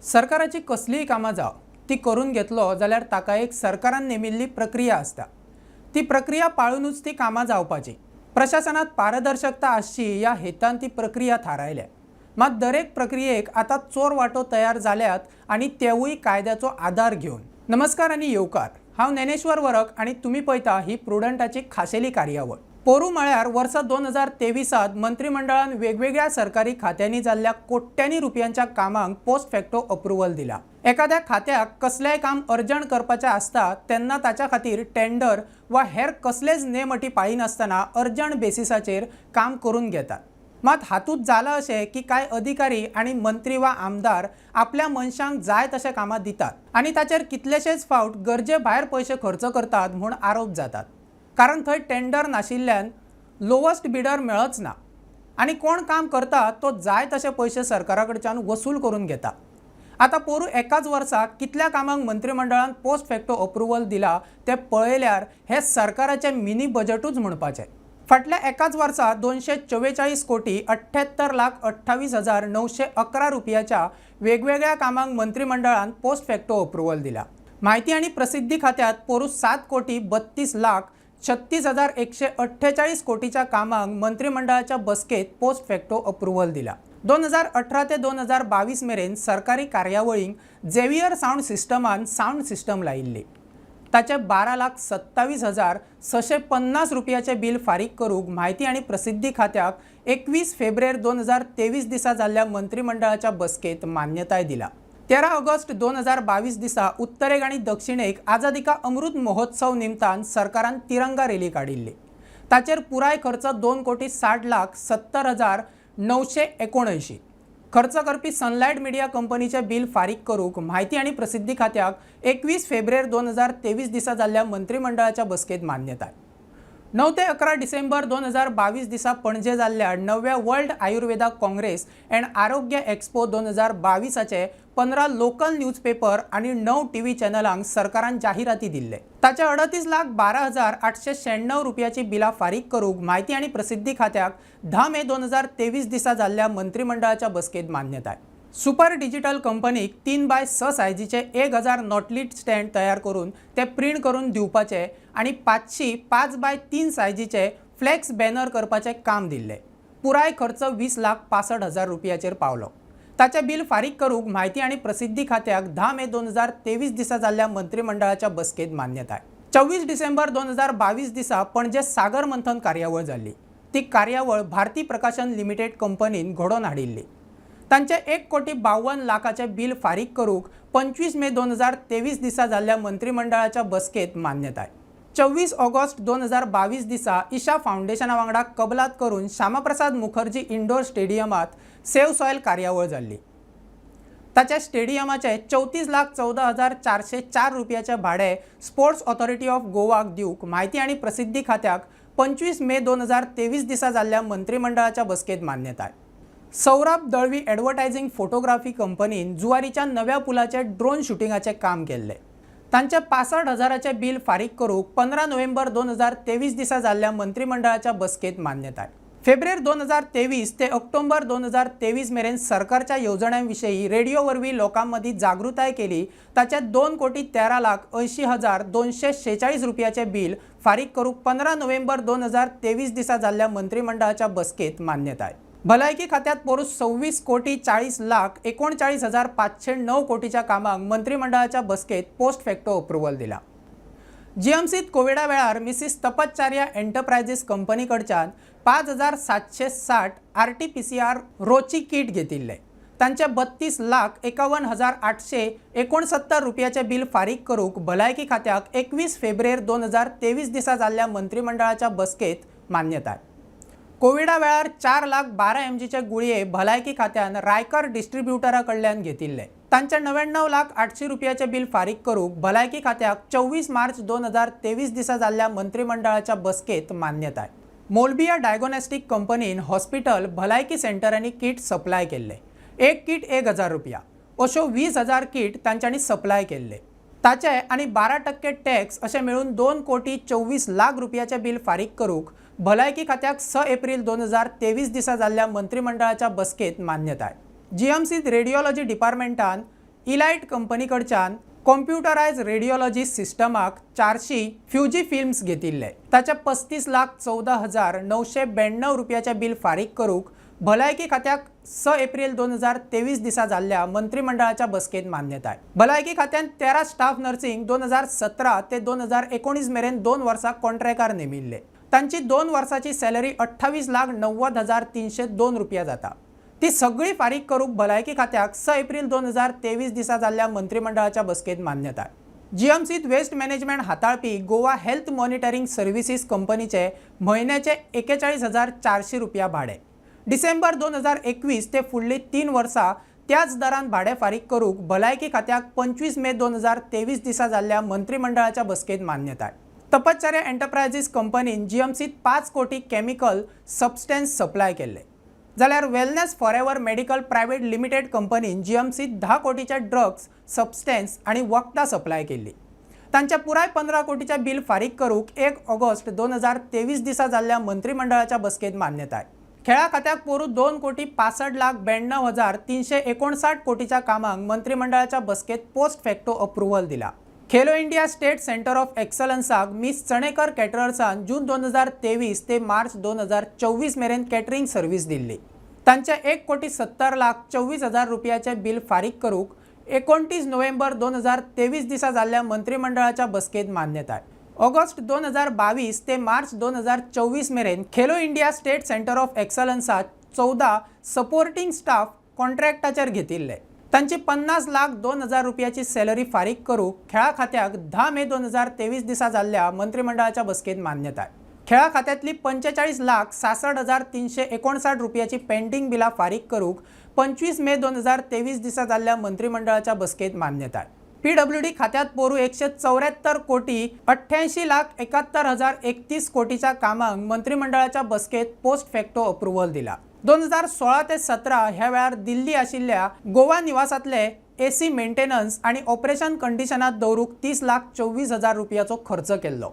सरकाराची कसलीय कामां जावं, ती करून घेतलो जाल्यार ताका एक सरकारान नेमिल्ली प्रक्रिया आसता. ती प्रक्रिया पाळुनूच ती कामां जावपाची. प्रशासनात पारदर्शकता आसची ह्या हेतान ती प्रक्रिया थारायल्या. मात दरेक प्रक्रियेक आतां चोर वाटो तयार जाल्यात आनी तेवूय कायद्याचो आदार घेवन. नमस्कार आनी येवकार. हांव ज्ञानेश्वर वरक आनी तुमी पळयता ही प्रुडंटाची खाशेली कार्यावळ. पोरू म्हळ्यार वर्सा 2023त मंत्रिमंडळान वेगवेगळ्या सरकारी खात्यांनी जाल्ल्या कोट्यांनी रुपयांच्या कामांक पोस्ट फॅक्टो अप्रुव्हल दिला. एखाद्या खात्याक कसलेंय काम अर्जंट करपाचें आसता तेन्ना ताच्या खातीर टेंडर वा हेर कसलेच नेम अटी पाळिनासतना अर्जंट बेसिसाचेर काम करून घेतात. मात हातूंत जालां अशें की कांय अधिकारी आनी मंत्री वा आमदार आपल्या मनशांक जाय तशें कामां दितात आनी ताचेर कितलेशेच फावट गरजे भायर पयशे खर्च करतात म्हूण आरोप जातात, कारण थंय टेंडर नाशिल्ल्यान लोवस्ट बिडर मेळच ना आनी कोण काम करता तो जाय तशे पयशे सरकारा कडच्यान वसूल करून घेता. आतां पोरूं एकाच वर्सा कितल्या कामांक मंत्रिमंडळान पोस्ट फॅक्टो अप्रुव्हल दिला तें पळयल्यार हें सरकाराचें मिनी बजटूच म्हणपाचें. फाटल्या एकाच वर्सा 244,78,28,911 रुपयाच्या वेगवेगळ्या कामांक मंत्रिमंडळान पोस्ट फॅक्टो अप्रुव्हल दिला. म्हायती आनी प्रसिद्धी खात्यांत पोरूं 7,32,36,148 कोटीच्या कामांक मंत्रिमंडळाच्या बसकेत पोस्ट फॅक्टो अप्रुव्हल दिला. 2018 ते 2022 मेरेन सरकारी कार्यावळींक झेवियर सावंड सिस्टमान सावंड सिस्टम लायिल्ली. ताचे 12,27,650 रुपयाचें बील फारीक करूंक म्हायती आनी प्रसिद्धी खात्याक 21 फेब्रेर 2023 दिसा जाल्ल्या मंत्रिमंडळाच्या बसकेत मान्यताय दिला. 13 ऑगस्ट 2022 दिसा उत्तरेक आनी दक्षिणेक आझादी का अमृत महोत्सव निमतान सरकारान तिरंगा रेली काडिल्ली. ताचेर पुराय खर्च 2,60,70,979 खर्च करपी सनलायट मिडिया कंपनीचें बील फारीक करूंक म्हायती आनी प्रसिद्धी खात्याक 21 फेब्रेर 2023 दिसा जाल्ल्या मंत्रिमंडळाच्या बसकेत मान्यताय. 9 ते 11 डिसेंबर 2022 दिसा पणजे जाल्ल्या णव्या वर्ल्ड आयुर्वेदा काँग्रेस अँड आरोग्य एक्सपो 2022आचे 15 लोकल न्यूजपेपर आनी 9 टीव्ही चॅनलांक सरकारान जाहिराती दिल्ले. ताचे 38,12,896 रुपयाची बिलां फारीक करूंक म्हायती आनी प्रसिद्धी खात्याक 10 मे 2023 दिसा जाल्ल्या मंत्रिमंडळाच्या बसकेत मान्यताय. सुपर डिजिटल कंपनीक 3 बाय 6 सायजीचे 1000 नोटलीट स्टँड तयार करून ते प्रिंट करून दिवपाचे आनी 500 5 बाय 3 सायजीचे फ्लेक्स बॅनर करपाचें काम दिल्लें. पुराय खर्च 20,65,000 रुपयाचेर पावलो. ताचें बील फारीक करूंक म्हायती आनी प्रसिद्धी खात्याक 10 मे 2023 दिसा जाल्ल्या मंत्रिमंडळाच्या बसकेत मान्यताय. 24 डिसेंबर 2022 दिसा पणजे सागर मंथन कार्यावळ जाल्ली. ती कार्यावळ भारती प्रकाशन लिमिटेड कंपनीन घडोवन हाडिल्ली. तांचे 1 कोटी 52 लाखाचें बील फारीक करूंक 25 मे 2023 दिसा जाल्ल्या मंत्रिमंडळाच्या बसकेत मान्यताय. 24 ऑगस्ट 2022 दिसा ईशा फावंडेशना वांगडा कबलात करून श्यामाप्रसाद मुखर्जी इंडोर स्टेडियमात सेव्ह सॉयल कार्यावळ जाल्ली. ताच्या स्टेडियमाचे 34,14,404 रुपयाचें भाडें स्पोर्ट्स ऑथॉरिटी ऑफ गोवाक दिवंक म्हायती आनी प्रसिद्धी खात्याक 25 मे 2023 दिसा जाल्ल्या मंत्रिमंडळाच्या बसकेत मान्यताय. सौरभ दळवी ॲडव्हर्टायझिंग फोटोग्राफी कंपनीन जुवारीच्या नव्या पुलाचें ड्रोन शुटिंगाचें काम केल्लें. तांचे 65 हजाराचें बील फारीक करूंक 15 नोव्हेंबर 2023 दिसा जाल्ल्या मंत्रिमंडळाच्या बसकेत मान्यताय. फेब्रेर 2023 ते ऑक्टोबर 2023 मेरेन सरकारच्या येवजण्यां विशीं रेडिओ वरवीं लोकां मदीं जागृताय केली. ताचे 2,13,80,246 रुपयाचें बील फारीक करूंक 15 नोव्हेंबर 2023 दिसा जाल्ल्या मंत्रिमंडळाच्या बसकेत मान्यताय. भलायकी खात्यात पोरूं 26,40,39,509 कोटीच्या कामांक मंत्रिमंडळाच्या बसकेत पोस्ट फॅक्टो अप्रुव्हल दिला. जीएमसीत कोविडा वेळार मिसिस तपचार्या एंटरप्रायझीस कंपनी कडच्यान 5760 आरटीपीसीआर रोची किट घेतिल्ले. तांचे 32,51,869 रुपयाचे बील फारीक करूंक भलायकी खात्याक 21 फेब्रेर 2023 दिसा जाल्ल्या मंत्रिमंडळाच्या बसकेत मान्यताय. कोविडा वेळार 4 लाख 12 एमजीचे गुळये भलायकी खात्यान रायकर डिस्ट्रिब्युटरा कडल्यान घेतिल्ले. तांचे 99 लाख 800 रुपयाचे बील फारीक करूंक भलायकी खात्याक 24 मार्च 2023 दिसा जाल्ल्या मंत्रिमंडळाच्या बसकेत मान्यताय. मोलबिया डायग्नोस्टीक कंपनीन हॉस्पिटल, भलायकी सेंटरांनी किट सप्लाय केल्ले. एक किट 1000 रुपया अश्यो 20,000 किट तांच्यांनी सप्लाय केल्ले. ताचे आनी 12% टॅक्स अशें मेळून 2 कोटी 24 लाख रुपयाचें बील फारीक करूंक भलायकी खात्याक 6 एप्रील 2023 दिसा जाल्ल्या मंत्रिमंडळाच्या बसकेत मान्यताय. जीएमसीत रेडिओलॉजी डिपार्टमेंटान इलायट कंपनी कडच्यान कॉम्प्युटरायज रेडिओलॉजी सिस्टमाक 400 फ्युजी फिल्म्स घेतिल्ले. ताच्या 35,14,992 रुपयाचें बिल फारीक करूंक भलायकी खात्याक 6 एप्रील 2023 दिसा जाल्ल्या मंत्रिमंडळाच्या बसकेंत मान्यताय. भलायकी खात्यान 13 स्टाफ नर्सिंग 2017 ते 2019 मेरेन 2 वर्सां कॉन्ट्रॅक्टार नेमिल्ले. तांची 2 वर्साची सॅलरी 28,90,302 रुपया जाता. ती सगळी फारीक करूंक भलायकी खात्याक 6 एप्रील 2023 दिसा जाल्ल्या मंत्रिमंडळाच्या बसकेंत मान्यताय. जीएमसीत वेस्ट मॅनेजमेंट हाताळपी गोवा हेल्थ मॉनिटरींग सर्विसीस कंपनीचे म्हयन्याचे 41,400 रुपया भाडें डिसेंबर 2021 ते फुडली 3 वर्सां त्याच दरान भाडें फारीक करूंक भलायकी खात्याक 25 मे 2023 दिसा जाल्ल्या मंत्रिमंडळाच्या बसकेंत मान्यताय. तपश्चर्या एंटरप्रायझीस कंपनीन जीएमसीत 5 कोटी केमिकल सबस्टन्स सप्लाय केल्ले, जाल्यार wellness forever medical private limited कंपनीन जीएमसीत 10 कोटीचे ड्रग्स सबस्टन्स आनी वखदां सप्लाय केल्ली. तांच्या पुराय 15 कोटीचें बिल फारीक करूंक 1 ऑगस्ट 2023 दिसा जाल्ल्या मंत्रिमंडळाच्या बसकेंत मान्यताय. खेळा खात्याक पोरूं 2,65,92,359 कोटीच्या कामांक मंत्रिमंडळाच्या बसकेंत पोस्ट फॅक्टो अप्रुव्हल दिला. Khelo India state centre of एक्सलन्साक miss Chanekar कॅटरर्सान जून 2023 ते मार्च 2024 मेरेन कॅटरींग सर्वीस दिल्ली. तांच्या 1,70,24,000 रुपयाचें बिल फारीक करूंक 29 नोव्हेंबर 2023 दिसा जाल्ल्या मंत्रिमंडळाच्या बसकेंत मान्यताय. ऑगस्ट 2022 ते मार्च 2024 मेरेन Khelo India state centre of एक्सलन्सात 14 supporting staff कॉन्ट्रॅक्टाचेर घेतिल्ले. तांची 50,02,000 रुपयाची सॅलरी फारीक करूंक खेळा खात्याक 10 मे 2023 दिसा जाल्ल्या मंत्रिमंडळाच्या बसकेंत मान्यताय. खेळा खात्यांतली 45,66,359 रुपयाची पेंडींग बिलां फारीक करूंक 25 मे 2023 दिसा जाल्ल्या मंत्रिमंडळाच्या बसकेंत मान्यताय. पीडब्ल्यूडी खात्यात पोरूं 174 कोटी 88 लाख 71,031 कोटीच्या कामांक मंत्रिमंडळाच्या बसकेंत पोस्ट फॅक्टो अप्रुव्हल दिला. 2016 ते 17 ह्या वेळार दिल्ली आशिल्ल्या गोवा निवासांतले एसी मेंटेनन्स आनी ऑपरेशन कंडिशनात दवरूंक 30,24,000 रुपयाचो खर्च केल्लो.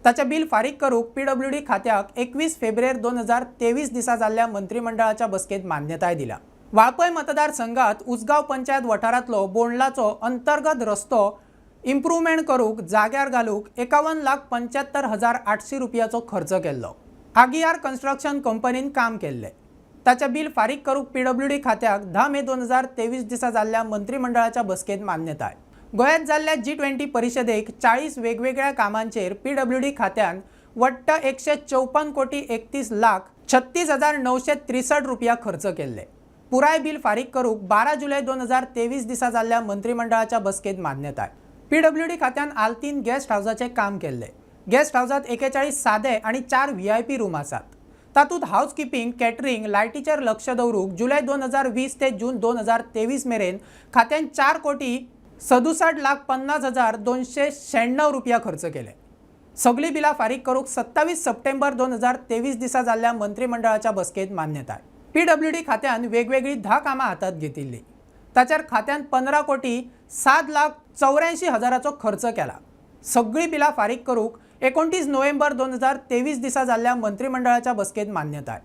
ताचें बिल फारीक करूंक पीडब्ल्यूडी खात्याक 21 फेब्रुवारी 2023 दिसा जाल्ल्या मंत्रिमंडळाच्या बसकेंत मान्यताय दिल्या. वाळपय मतदारसंघात उसगांव पंचायत वाठारांतलो बोंडलाचो अंतर्गत रस्तो इम्प्रुवमेंट करूंक जाग्यार घालूंक 51,75,800 रुपयाचो खर्च केल्लो. आगियार कन्स्ट्रक्शन कंपनीन काम केल्लें. ताचें बिल फारीक करूंक पीडब्ल्यूडी खात्याक 10 मे 2023 दिसा जाल्ल्या मंत्रिमंडळाच्या बसकेंत मान्यताय. गोंयांत जाल्ल्या G20 परिशदेक 40 वेगवेगळ्या कामांचेर पीडब्ल्यूडी खात्यान वट्ट 154 कोटी 31 लाख 36,963 रुपया खर्च केल्ले. पुराय बिल फारीक करूंक 12 जुलय 2023 दिसा जाल्ल्या मंत्रिमंडळाच्या बसकेंत मान्यताय. पीडब्ल्यूडी खात्यान आल्तीन गेस्ट हावजाचें काम केल्लें. गेस्ट हावजात 41 सादे आनी 4 VIP room आसात. तातूंत हावसकिपींग, कॅटरींग, लायटीचेर लक्ष दवरूंक जुलय 2020 ते जून 2023 मेरेन खात्यान 4 कोटी 67 लाख 50,296 रुपया खर्च केले. सगळीं बिलां फारीक करूंक 27 सप्टेंबर 2023 दिसा जाल्ल्या मंत्रिमंडळाच्या बसकेंत मान्यताय. पीडब्ल्यूडी खात्यान वेगवेगळीं 10 कामां हातांत घेतिल्लीं. ताचेर खात्यान 15 कोटी 7 लाख 84 हजाराचो खर्च केला. सगळीं बिलां फारीक करूंक 29 नोव्हेंबर 2023 दिसा जाल्ल्या मंत्रिमंडळाच्या बसकेंत मान्यताय.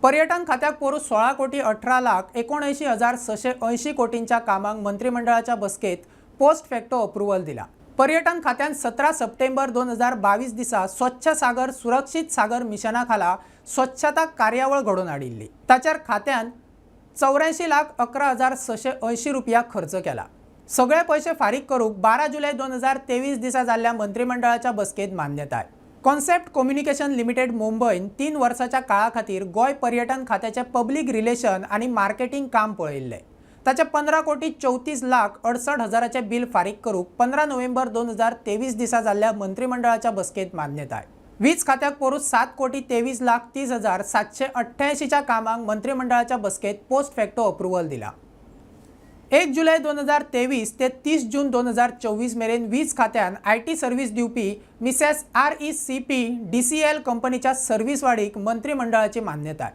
पर्यटन खात्याक पोरूं 16 कोटी 18 लाख 79,680 कोटींच्या कामांक मंत्रिमंडळाच्या बसकेंत पोस्ट फॅक्टो अप्रुव्हल दिला. पर्यटन खात्यान 17 सप्टेंबर 2022 दिसा स्वच्छ सागर सुरक्षीत सागर मिशना खाला स्वच्छता कार्यावळ घडोवन हाडिल्ली. ताचेर खात्यान 84,11,680 रुपया खर्च केला. सगळे पयशे फारीक करूंक 12 जुलय 2023 दिसा जाल्ल्या मंत्रिमंडळाच्या बसकेंत मान्यताय. कॉन्सेप्ट कम्युनिकेशन लिमिटेड मुंबयन 3 वर्साच्या काळा खातीर गोंय पर्यटन खात्याचें पब्लीक रिलेशन आनी मार्केटींग काम पळयिल्लें. ताचें 15 कोटी 34 लाख 68 हजाराचें बिल फारीक करूंक 15 नोव्हेंबर 2023 दिसा जाल्ल्या मंत्रिमंडळाच्या बसकेंत मान्यताय. वीज खात्याक पोरूं 7 कोटी 23 लाख 30,788च्या कामांक मंत्रिमंडळाच्या बसकेंत पोस्ट फॅक्टो अप्रुव्हल दिला. 1 जुलय 2023 ते 30 जून 2024 मेरेन वीज खात्यान IT service दिवपी मिसेस RECP DCL कंपनीच्या सर्वीस वाडीक मंत्रिमंडळाची मान्यताय.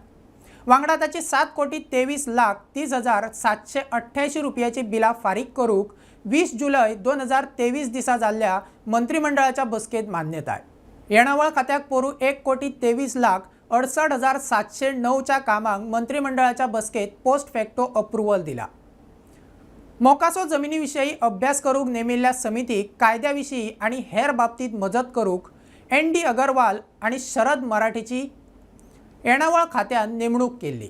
वांगडा ताची 7 कोटी 23 लाख 30,788 रुपयाची बिलां फारीक करूंक 20 जुलय 2023 दिसा जाल्ल्या मंत्रिमंडळाच्या बसकेंत मान्यताय. येणावळ खात्याक पोरूं 1 कोटी 23 लाख 68,709च्या कामांक मंत्रिमंडळाच्या बसकेंत पोस्ट फॅक्टो अप्रुव्हल दिला. मोकासो जमिनी विशीं अभ्यास करूंक नेमिल्ल्या समितीक कायद्या विशीं आनी हेर बाबतींत मजत करूंक एन डी अगरवाल आनी शरद मराठेची येणावळ खात्यान नेमणूक केल्ली.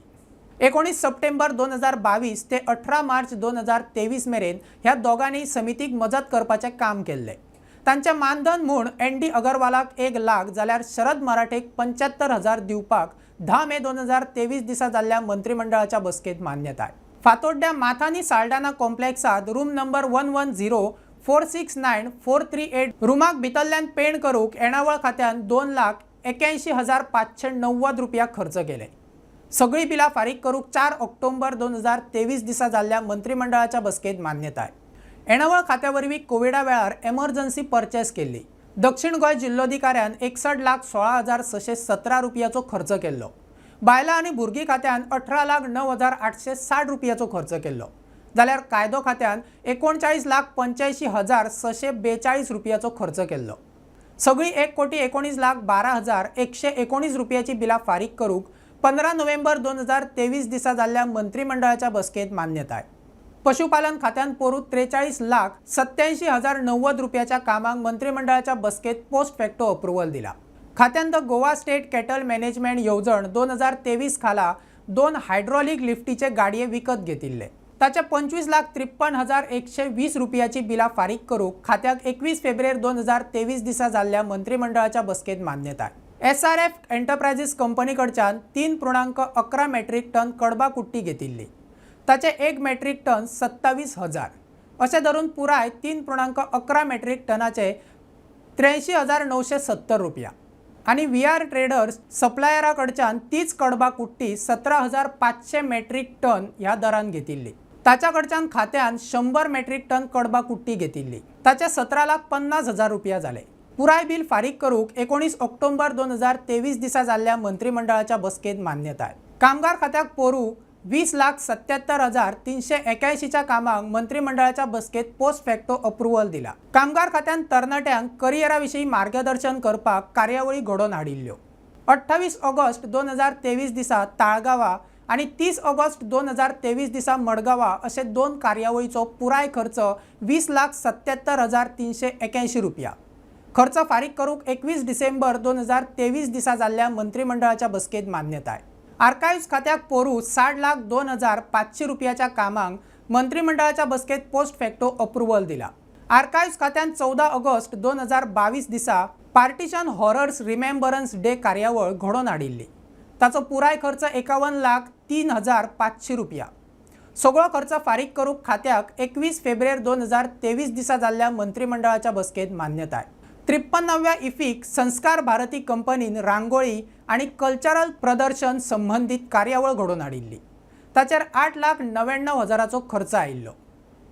19 सप्टेंबर 2022 ते 18 मार्च 2023 मेरेन ह्या दोगांनी समितीक मजत करपाचें काम केल्लें. तांचें मानधन म्हूण एन डी अगरवालाक 1 लाख जाल्यार शरद मराठेक 75,000 दिवपाक 10 मे 2023 दिसा जाल्ल्या मंत्रिमंडळाच्या बसकेंत मान्यताय. फातोड्ड्या माथानी साल्डाना कॉम्प्लेक्सात room number 110469438 रुमाक भितरल्यान पेंट करूंक येणावळ खात्यान 2,81,590 रुपया खर्च केले. सगळीं बिलां फारीक करूंक 4 ऑक्टोबर 2023 दिसा जाल्ल्या मंत्रिमंडळाच्या बसकेंत मान्यताय. येणावळ खात्या वरवीं कोविडा वेळार एमर्जन्सी परचेस केल्ली. दक्षिण गोंय जिल्लोधिकाऱ्यान 61,16,617 रुपयाचो खर्च केल्लो. बायलां आनी भुरगीं खात्यान 18,09,860 रुपयाचो खर्च केल्लो, जाल्यार कायदो खात्यान 39,85,642 रुपयाचो खर्च केल्लो. सगळीं 1,19,12,119 रुपयाची बिलां फारीक करूंक 15 नोव्हेंबर 2023 दिसा जाल्ल्या मंत्रिमंडळाच्या बसकेंत मान्यताय. पशुपालन खात्यान पोरूं 43,87,090 रुपयाच्या कामाक मंत्रिमंडळाच्या बसकेंत पोस्ट फॅक्टो अप्रुव्हल दिला. खात्यान the Goa state cattle management येवजण 2023 खाला दोन हायड्रॉलिक लिफ्टीचे गाडये विकत घेतिल्ले. ताचे 25,53,120 रुपयाची बिलां फारीक करूंक खात्याक 21 फेब्रेर 2023 दिसा जाल्ल्या मंत्रिमंडळाच्या बसकेंत मान्यताय. एसआरएफ एंटरप्रायझीस कंपनी कडच्यान 3.11 मेट्रीक टन कडबा कुट्टी घेतिल्ली. ताचे 1 मेट्रीक टन 27,000 अशें धरून पुराय 3.11 मेट्रीक टनाचे 83,970 रुपया आनी व्ही आर ट्रेडर्स सप्लायरा कडच्यान तीच कडबा कुट्टी 17,500 मेट्रीक टन ह्या दरान घेतिल्ली. ताच्या कडच्यान खात्यान 100 मेट्रीक टन कडबा कुट्टी घेतिल्ली. ताचे 17,50,000 रुपया जाले. पुराय बील फारीक करूंक 19 ऑक्टोबर 2023 दिसा जाल्ल्या मंत्रिमंडळाच्या बसकेंत मान्यताय. कामगार खात्याक पोरूं 20,77,381च्या कामाक मंत्रिमंडळाच्या बसकेंत पोस्ट फॅक्टो अप्रुव्हल दिला. कामगार खात्यान तरणाट्यांक करियरा विशीं मार्गदर्शन करपाक कार्यावळी घडोवन हाडिल्ल्यो. 28 ऑगस्ट 2023 दिसा ताळगांवा आनी 30 ऑगस्ट 2023 दिसा मडगांवा अशे दोन कार्यावळीचो पुराय खर्च 20,77,381 रुपया. खर्च फारीक करूंक 21 डिसेंबर 2023 दिसा जाल्ल्या मंत्रिमंडळाच्या बसकेंत मान्यताय. आर्काइव्स खात्याक पोरूं 60,02,500 रुपयाच्या कामाक मंत्रिमंडळाच्या बसकेंत पोस्ट फॅक्टो अप्रुव्हल दिला. आर्काइव्स खात्यान 14 ऑगस्ट 2022 दिसा पार्टिशन हॉरर्स रिमेंबरन्स डे कार्यावळ घडोवन हाडिल्ली. ताचो पुराय खर्च 51,03,500 रुपया. सगळो खर्च फारीक करूंक खात्याक 21 फेब्रेर 2023 दिसा जाल्ल्या मंत्रिमंडळाच्या बसकेंत मान्यताय. 53व्या इफीक संस्कार भारती कंपनीन रांगोळी आनी कल्चरल प्रदर्शन संबंदीत कार्यावळ घडोवन हाडिल्ली. ताचेर 8,99,000चो खर्च आयिल्लो.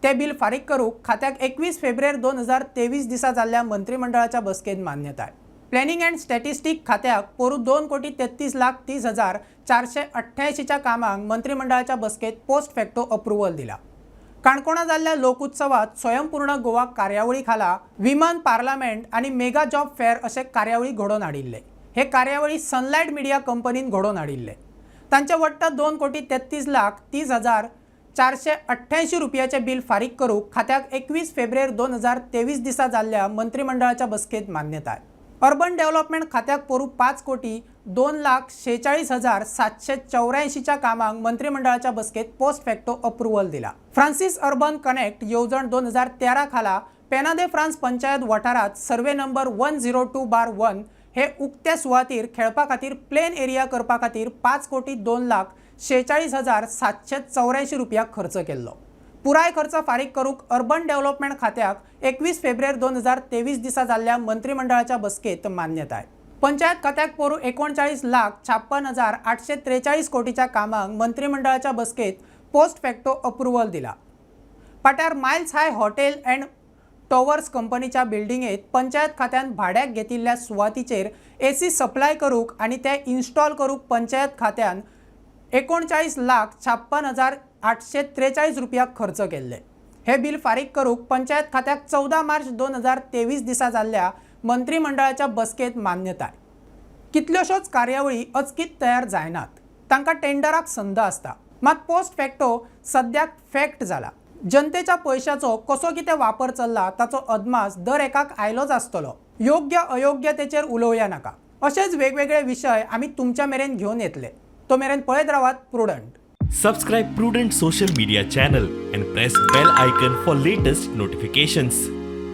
ते बील फारीक करूंक खात्याक 21 फेब्रेर 2023 दिसा जाल्ल्या मंत्रिमंडळाच्या बसकेंत मान्यताय. प्लॅनिंग अँड स्टॅटिस्टीक खात्याक पोरूं 2,33,30,488च्या कामाक मंत्रिमंडळाच्या बसकेंत पोस्ट फॅक्टो अप्रुव्हल दिला. काणकोणा जाल्ल्या लोकोत्सवात स्वयंपूर्ण गोवा कार्यावळी खाला विमन पार्लमेंट आनी मेगा जॉब फेअर अशे कार्यावळी घडोवन हाडिल्ले. हे कार्यावळी सनलायट मिडिया कंपनीन घडोवन हाडिल्ले. तांचे वट्ट 2,33,30,488 रुपयाचे बील फारीक करूंक खात्याक 21 फेब्रेर 2023 दिसा जाल्ल्या मंत्रिमंडळाच्या बसकेंत मान्यताय. अर्बन डेव्हलपमेंट खात्याक पोरूं 5,02,46,784च्या कामाक मंत्रिमंडळाच्या बसकेंत पोस्ट फॅक्टो अप्रुव्हल दिला. फ्रांसीस अर्बन कनेक्ट येवजण 2013 खाला पेना दे फ्रांस पंचायत वाठारांत survey number 102/1 हे उक्ते सुवातीर खेळपा खातीर प्लेन एरिया करपा खातीर 5,02,46,784 रुपया खर्च केल्लो. पुराय खर्च फारीक करूंक अर्बन डेव्हलपमेंट खात्याक 21 फेब्रेर 2023 दिसा जाल्ल्या मंत्रिमंडळाच्या बसकेंत मान्यताय. पंचायत खात्याक पोरूं 39,56,843 कोटीच्या कामाक मंत्रिमंडळाच्या बसकेंत पोस्ट फॅक्टो अप्रुव्हल दिला. पाट्यार miles high hotel and towers कंपनीच्या बिल्डिंगेत पंचायत खात्यान भाड्याक घेतिल्ल्या सुवातीचेर एसी सप्लाय करूंक आनी ते इन्स्टॉल करूंक पंचायत खात्यान 39,56,843 रुपया खर्च केल्ले. हे बील फारीक करूंक पंचायत खात्याक 14 मार्च 2023 दिसा जाल्ल्या मंत्रिमंडळाच्या बसकेंत मान्यताय. कितल्योश्योच कार्यावळी अचकीत तयार जायनात. तांकां टेंडराक संद आसता. मात पोस्ट फॅक्टो सद्याक फॅक्ट जाला. जनतेच्या पयशाचो कसो कितें वापर चल्ला ताचो अदमास दर एकाक आयलोच आसतलो. योग्य अयोग्यतेचेर उलोवया नाका. अशेच वेगवेगळे विशय आमी तुमच्या मेरेन घेवन येतले. तो मेरेन पळयत रावात prudent. Subscribe Prudent social media channel and press bell icon for latest notifications.